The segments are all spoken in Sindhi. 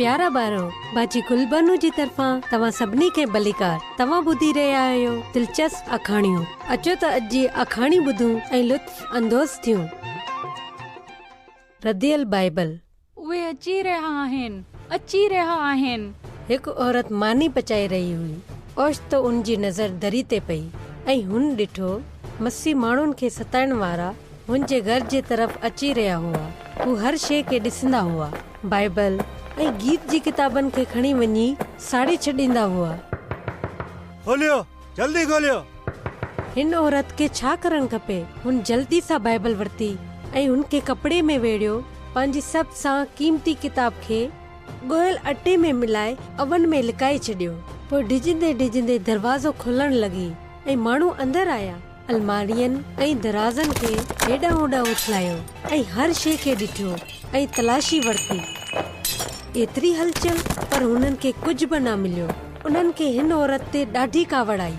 پيارا ٻارو، باجي گل بانو جي طرفان توهان سڀني کي ڀليڪار. توهان ٻڌي رهيا آهيو دلچسپ آکاڻيون. اچو ته اڄ جي آکاڻي ٻڌون ۽ لطف اندوز ٿيون. رديل بائيبل. اهي اچي رهيا آهن، اچي رهيا آهن. هڪ عورت ماني پچائي رهي هئي. اوچتو ان جي نظر دري تي پئي ۽ هن ڏٺو مسيح ماڻهن کي ستائڻ وارا هن جي گهر جي طرف اچي رهيا هئا. هو هر شيء کي ڏسندا هئا. بائيبل ۽ گيت جي ڪتابن کي کڻي وڃي ساڙي ڇڏيندا هئا. کوليو، جلدي کوليو! هن عورت کي ڇا ڪرڻ کپي؟ هن جلدي سان بائيبل ورتي ۽ هن کي ڪپڙي ۾ ويڙهيو، پنهنجي سڀ سان قيمتي ڪتاب کي ڳوهيل اٽي ۾ ملائي اوون ۾ لڪائي ڇڏيو. پوء ڊڄندي ڊڄندي دروازو کولڻ لڳي ۽ ماڻهو اندر آيا. المارين ۽ درازن کي هيڏانهن هوڏانهن اڇلايو ۽ هر شيء کي ڏٺو ۽ تلاشي ورتي. ايتري هلچل پر هنن کي ڪجهه به نه مليو. انهن کي هن عورت تي ڏاڍي ڪاوڙ آئي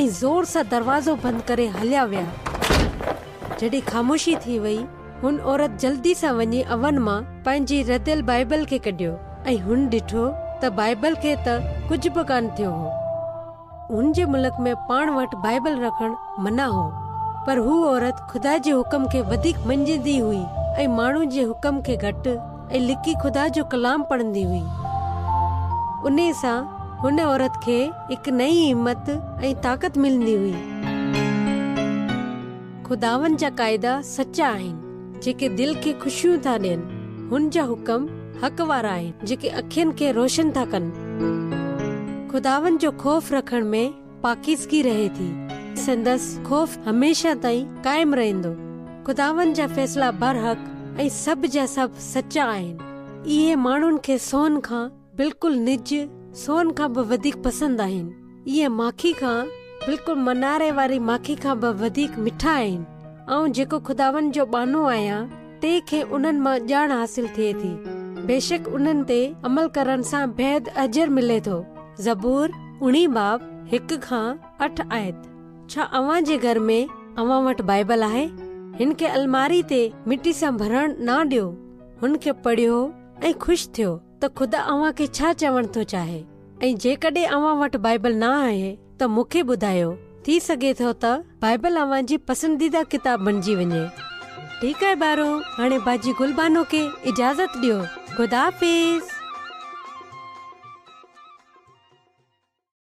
۽ زور سان دروازو بند ڪري هليا ويا. جڏهن خاموشي ٿي وئي، هن عورت جلدي سان وڃي اوون مان پنهنجي رديل بائيبل کي ڪڍيو ۽ هن ڏٺو ته بائيبل کي ته ڪجهه به ڪانه ٿيو هو. هن جي ملڪ ۾ پاڻ وٽ بائيبل رکڻ منع هو، پر هوء عورت خدا جي حڪم کي وڌيڪ مڃيندي هئي ۽ ماڻهن جي حڪم کي گهٽ ۽ لڪي خدا جو ڪلام پڙهندي هئي. انهيء سان هن عورت کي هڪ نئين همت ۽ طاقت ملندي هئي. خداوند جا قاعدا سچا آهن، جيڪي دل کي خوشيون ٿا ڏين. هن جا حڪم حق وارا آهن، جيڪي اکين کي روشن ٿا ڪن. خداوند جو خوف رکڻ ۾ پاڪيزگي رهي ٿي، سندس خوف هميشه تائين قائم رهندو. خداوند جا فيصلا برحق ۽ سڀ جا سڀ سچا آهن. اهي ماڻهن کي سون کان بلڪل نج سون کان به وڌيڪ پسند آهن. اهي ماکي کان، بلڪل مناري واري ماکي کان به وڌيڪ مٺا آهن. آئون جيڪو خداوند جو ٻانهو آهيان، تنهن کي انهن مان ڄاڻ حاصل ٿئي ٿي. بيشڪ انهن تي عمل ڪرڻ سان بيحد اجر ملي ٿو. زبور، اوڻيهه باب، هڪ کان اٺ آيت. ڇا اوهان جي گهر ۾ اوهان وٽ بائيبل آهي؟ هن کي الماري تي مٽي سان ڀرڻ نه ڏيو. هن کي پڙهيو ۽ خوش ٿيو ته خدا اوهان کي ڇا چوڻ ٿو چاهي. ۽ جيڪڏهن اوهان وٽ بائيبل نه آهي ته مون کي ٻڌايو، ٿي سگهي ٿو ته بائيبل اوهان جي پسنديده ڪتاب بڻجي وڃي. ٺيڪ آهي ٻارو، هاڻي باجي گل بانو کي اجازت ڏيو. خدا حافظ.